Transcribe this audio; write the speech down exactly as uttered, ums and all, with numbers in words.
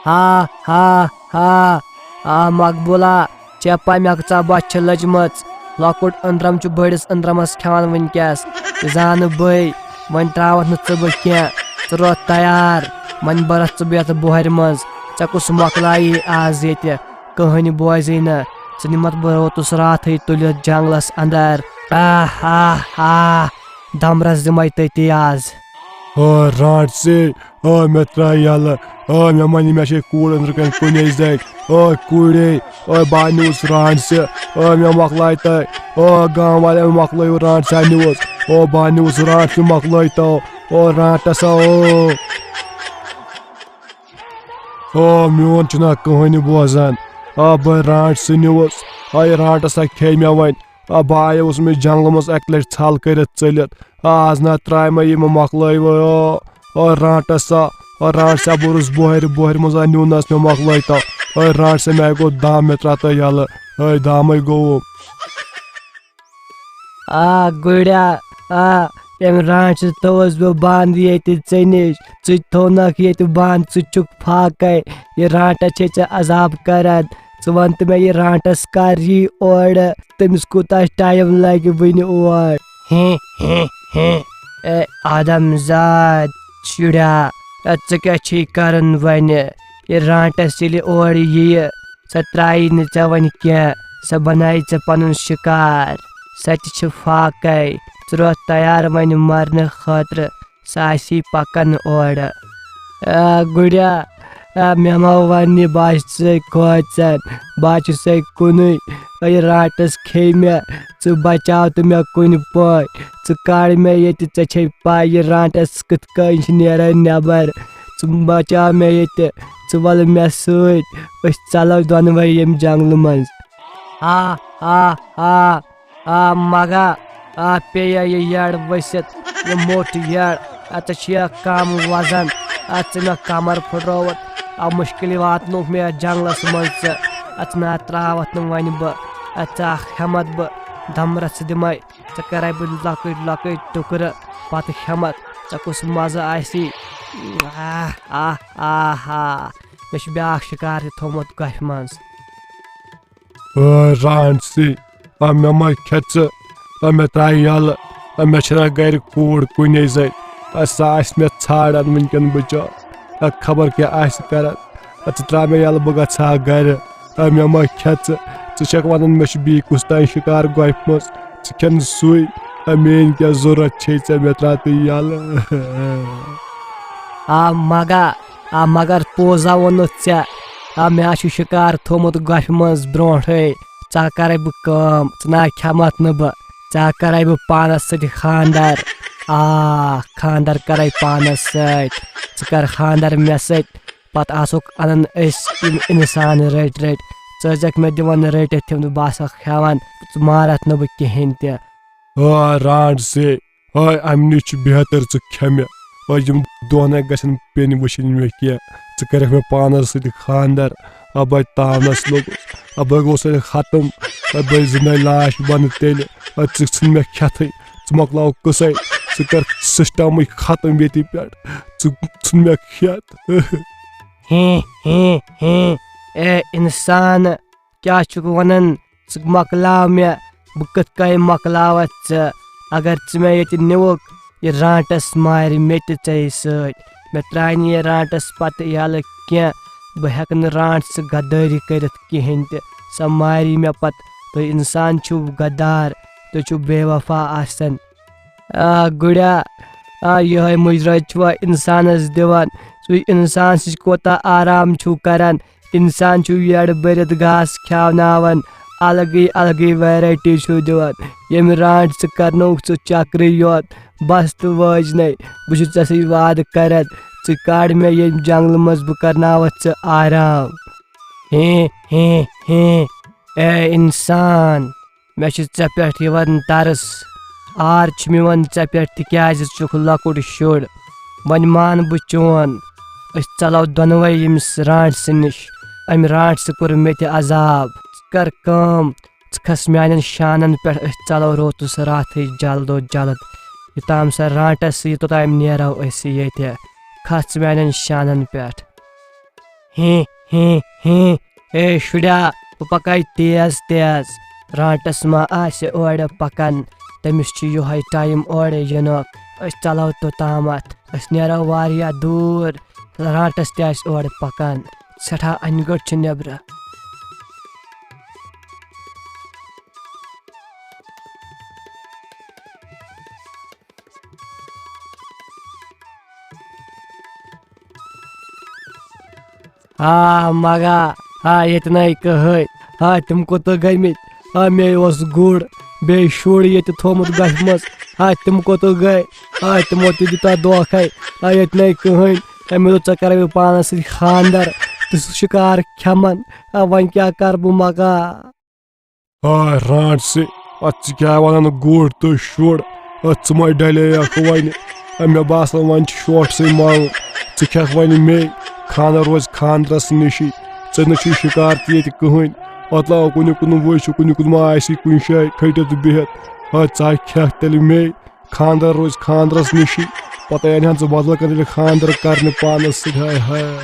ہا ہا ہا۔ آ مقبولا، ژےٚ پَے مےٚ کۭژاہ بۄچھِ چھِ لٔجمٕژ؟ لۄکُٹ أنٛدرم چھُ بٔڑِس أنٛدرمس کھٮ۪وان وٕنکیٚس۔ یہِ زانہٕ بٕے، وۄنۍ ترٛاوَتھ نہٕ ژٕ بہٕ کینٛہہ۔ ژٕ روہ تیار، وۄنۍ بَرَتھ ژٕ بہٕ یَتھ بۄہرِ منٛز۔ ژےٚ کُس مۄکلایی آز ییٚتہِ؟ کٕہٕنۍ بوزی نہٕ۔ ژٕ نِمَتھ بہٕ روتُس راتھٕے تُلِتھ جنٛگلَس اندر۔ آہ آہ آہ، دمرس دِمَے تٔتی آز۔ آ رانٛٹسٕے، آ مےٚ ترٛاو یَلہٕ، آ مےٚ مَنہِ مےٚ چھے کوٗر أنٛدرٕ کَنۍ کُنے زَنہِ۔ آ کوٗرے، آ بہٕ ہا نیوٗس رانٛٹسہِ، آ مےٚ مۄکلایہِ تۄہہِ، آ گام والٮ۪ن مۄکلٲیِو رانٛٹسہِ ہا نیوٗس، آ بہٕ ہا نیوٗس رانٛٹسہِ مۄکلٲیتو، آ رانٛٹس ہا، آ۔ آ میون چھُنہ کٕہٕنۍ بوزان، آ بہٕ رانٛٹسہِ نیوٗس، آ یہِ رانٛٹس ہا کھیٚیہِ مےٚ وۄنۍ۔ آ، بہٕ آیوس مےٚ جنٛگلہٕ منٛز اَکہِ لَٹہِ ژھَل کٔرِتھ ژٔلِتھ۔ آ، آز نہ ترٛایہِ مےٚ یِم مۄکلٲے وۄنۍ۔ آ، آ، رانٛٹَس سا، آ، رانٛٹَس سا بوٚرُس بۄہرِ، بۄہرِ منٛز آ نیوٗنَس مےٚ مۄکلٲے تو۔ آ، رانٛٹَس سا مےٚ گوٚو دام، مےٚ ترٛاو تو یَلہٕ۔ آ، دامَے گوٚوُم۔ آ، گُریا، آ، أمۍ رانٛٹَس تھوٚوُس بہٕ بنٛد ییٚتہِ ژےٚ نِش۔ ژٕ تہِ تھوٚونَکھ ییٚتہِ بنٛد، ژٕ تہِ چھُکھ فاقَے۔ یہِ رانٛٹَس چھے ژےٚ عذاب کَران۔ ژٕ وَن تہٕ مےٚ، یہِ رانٛٹَس کر یی اورٕ؟ تٔمِس کوٗتاہ ٹایم لَگہِ وٕنہِ اور؟ ہیں، ہیں، ہیں۔ اے آدم زاد شُریا، اے ژٕ کیٛاہ چھُے کَران وۄنۍ؟ یہِ رانٛٹَس ییٚلہِ اورٕ یِیہِ، سۄ ترٛایی نہٕ ژےٚ وۄنۍ کینٛہہ، سۄ بَنایہِ ژےٚ پَنُن شِکار۔ سۄ تہِ چھِ فاقَے۔ ژٕ روہ تیار وۄنۍ مَرنہٕ خٲطرٕ۔ سُہ آسی پکان اورٕ۔ آ، گُریا، آ، مےٚ ما وَنہِ بہٕ آسہٕ ژےٚ کھوژان، بہٕ ہا چھُسے کُنُے۔ اے رانٛٹَس کھیٚیہِ مےٚ، ژٕ بچاو تہٕ مےٚ کُنہِ پٲٹھۍ۔ ژٕ کڑ مےٚ ییٚتہِ، ژےٚ چھے پَے یہِ رانٛٹَس کِتھ کٔنۍ چھِ نیران نٮ۪بر۔ ژٕ بچاو مےٚ ییٚتہِ، ژٕ وَل مےٚ سۭتۍ، أسۍ ژَلو دۄنوَے ییٚمہِ جنٛگلہٕ منٛز۔ ہا ہا ہا۔ آ مگا، آ پیٚیہِ یہِ یٔڈ ؤسِتھ، یہِ موٚٹ یٔڈ۔ آ ژےٚ چھُیا کم وزن؟ آ ژٕ مےٚ کمر پھُٹرووُتھ۔ آ مُشکِلی واتنووُکھ مےٚ یتھ جنگلس منٛز ژٕ۔ آ ژٕ نہ ترٛاوتھ نہٕ وۄنۍ بہٕ۔ آ ژٕ اکھ ہٮ۪متھ بہٕ دمرس دِمے۔ ژےٚ کرے بہٕ لۄکٕٹۍ لۄکٕٹۍ ٹُکرٕ پتہٕ ہٮ۪متھ۔ ژےٚ کُس مزٕ آسی؟ آہ، آہ، آہ، آہ۔ مےٚ چھُ بیٛاکھ شِکار تہِ تھوٚومُت گۄپھِ منٛز۔ آ، رانٛٹسٕے، آ، مےٚ ما کھےٚ ژٕ؟ آ، مےٚ ترٛایہِ یَلہٕ۔ آ، مےٚ چھَنہ گَرِ کوٗر کُنے زَنہِ۔ آ، سۄ آسہِ مےٚ ژھانٛڈان وٕنۍکٮ۪ن بِچٲر۔ آ، خبر کیٛاہ آسہِ کَران۔ آ، ژٕ ترٛاو مےٚ یَلہٕ، بہٕ گژھٕ ہا گَرِ۔ آ، مےٚ ما کھےٚ ژٕ؟ ژٕ چھَکھ وَنان مےٚ چھُ بیٚیہِ کُس تام شِکار گۄپھِ منٛز۔ ژٕ کھٮ۪ن سُے۔ آ، میٛٲنۍ کیٛاہ ضوٚرَتھ چھے ژےٚ؟ مےٚ ترٛاو تہٕ یَلہٕ۔ آ، مگا، آ، مگر پوٚزا ووٚنُتھ ژےٚ۔ آ، مےٚ ہا چھُ شِکار تھوٚومُت گۄپھِ منٛز برونٛٹھٕے۔ ژےٚ ہا کَرَے بہٕ کٲم، ژٕ نہ ہا کھٮ۪مَتھ نہٕ بہٕ۔ ژےٚ ہا کَرَے بہٕ پانَس سۭتۍ خانٛدر۔ آ، خانٛدر کَرَے پانَس سۭتۍ۔ ژٕ کَر خانٛدر مےٚ سۭتۍ۔ پَتہٕ آسوکھ اَنان أسۍ یِم اِنسان رٔٹۍ رٔٹۍ۔ ژٕ ٲسۍزٮ۪کھ مےٚ دِوان رٔٹِتھ تِم، بہٕ آسَکھ کھٮ۪وان۔ ژٕ مارَتھ نہٕ بہٕ کِہیٖنۍ تہِ۔ آ، رانٛٹسٕے۔ ہاے، اَمہِ نِش چھُ بہتر ژٕ کھےٚ مےٚ۔ ہاے، یِم دۄہ نہ گژھن پیٚنۍ وٕچھِنۍ مےٚ کینٛہہ۔ ژٕ کَرَکھ مےٚ پانَس سۭتۍ خانٛدر۔ اَبَے تاونَس لوٚگُس۔ اَبَے گوٚو سُہ ختم۔ اَبَے زِندَے لاش بَنہٕ تیٚلہِ۔ اَدٕ ژٕ ژھٕن مےٚ کھٮ۪تھٕے۔ ژٕ مۄکلاو قٕصَے۔ ژٕ کَر سِسٹَمٕے ختم ییٚتی پٮ۪ٹھ۔ ژٕ ژھٕن مےٚ کھٮ۪تھ۔ ہیں، ہیں، ہیں۔ اے اِنسان، کیٛاہ چھُکھ وَنان؟ ژٕ مۄکلاو مےٚ، بہٕ کِتھ کٔنۍ مۄکلاوَتھ ژٕ؟ اگر ژٕ مےٚ ییٚتہِ نِوُکھ، یہِ رانٛٹَس مارِ مےٚ تہِ ژےٚ سۭتۍ۔ مےٚ ترٛایہِ نہٕ یہِ رانٛٹَس پَتہٕ یَلہٕ کینٛہہ۔ بہٕ ہٮ۪کہٕ نہٕ رانٛٹَس غدٲری کٔرِتھ کِہیٖنۍ تہِ۔ سۄ ماری مےٚ پَتہٕ۔ تُہۍ اِنسان چھِو غدار، تُہۍ چھِو بے وفا آسان۔ آ، گُریا، آ، یِہوٚے مُجرٲے چھُوا اِنسانَس دِوان؟ سُے اِنسان سۭتۍ کوٗتاہ آرام چھُو کَران؟ اِنسان چھُ یٔڈ بٔرِتھ گاسہٕ کھیٛاوناوان، الگٕے الگٕے variety چھُو دِوان۔ ییٚمہِ رانٛٹَس ژٕ کَرنووُکھ ژٕ چَکرٕے یوت، بَس تہٕ وٲج نے۔ بہٕ چھُس ژےٚ سۭتۍ وعدٕ کَران، ژٕ کَڑ مےٚ ییٚمہِ جنٛگلہٕ منٛز، بہٕ کَرناوَتھ ژٕ آرام۔ ہیں، ہیں، ہیں، اے اِنسان! مےٚ چھُ ژےٚ پٮ۪ٹھ یِوان ترس۔ عار چھُم یِوان ژےٚ پٮ۪ٹھ، تِکیازِ ژٕ چھُکھ لۄکُٹ شُر۔ وۄنۍ مان بہٕ چون۔ أسۍ ژلو دۄنوَے ییٚمِس رانٛٹسہٕ نِش۔ أمۍ رانٛٹسہٕ کوٚر مےٚ تہِ عذاب۔ ژٕ کر کٲم، ژٕ کھس میانٮ۪ن شانن پٮ۪ٹھ، أسۍ ژلو روتُس راتھٕے جلدو جلد۔ یوٚتام سۄ رانٛٹس یی، توٚتام نیرو أسۍ ییٚتہِ۔ کھس ژٕ میانٮ۪ن شانن پٮ۪ٹھ۔ ہی، ہی، ہی۔ اے شُریا، بہٕ پکے تیز تیز۔ رانٹس ما آسہِ اورٕ پکان؟ تٔمِس چھُ یِہوے ٹایم اورٕ یِنُک۔ أسۍ ژلو توٚتامتھ، أسۍ نیرو واریاہ دوٗر۔ رانٹس تہِ آسہِ اورٕ پکان، سٮ۪ٹھاہ انہِ گٔٹ چھِ نیبرٕ۔ آ مگا، آ ییٚتہِ نَے کٕہٕنۍ۔ آ تِم کوٚت گٔمٕتۍ؟ آ مے اوس گُر، بیٚیہِ شُر ییٚتہِ تھوٚمُت گَفہِ منٛز۔ آ تِم کوٚت گٔے؟ آ تِمو تہِ دیُت اَتھ دھوکھَے۔ آ ییٚتہِ نَے کٕہٕنۍ۔ آ مےٚ دوٚپ، ژےٚ کَرَے بہٕ پانَس سۭتۍ خانٛدر، ژٕ چھُکھ شِکار کھٮ۪مَن۔ آ وۄنۍ کیٛاہ کَرٕ بہٕ مگا؟ آ رانٛٹسٕے، اَتھ ژٕ کیٛاہ وَنان گُر تہٕ شُر؟ اَتھ ژٕ ما ڈَلے اَکھ وَنہِ؟ اَ، مےٚ باسان وۄنۍ چھُ شوٹھسٕے مَرُن۔ ژٕ کھٮ۪کھ وَنہِ مے، خانٛدر روزِ خانٛدرَس نِشی۔ ژےٚ نہ چھُے شِکار تہِ ییٚتہِ کٕہٕنۍ۔ اَتھ لاو کُنہِ کُن وٕچھ، کُنہِ کُن ما آسی کُنہِ جایہِ کھٔٹِتھ بِہِتھ۔ اَ، ژٕ ہا کھٮ۪کھ تیٚلہِ مے۔ خانٛدر روزِ خانٛدرَس نِشی۔ پَتہٕ اَنہِ ہَن ژٕ بدل کانٛہہ تیٚلہِ خانٛدر کَرنہِ پانَس سۭتۍ۔ ہاے ہاے۔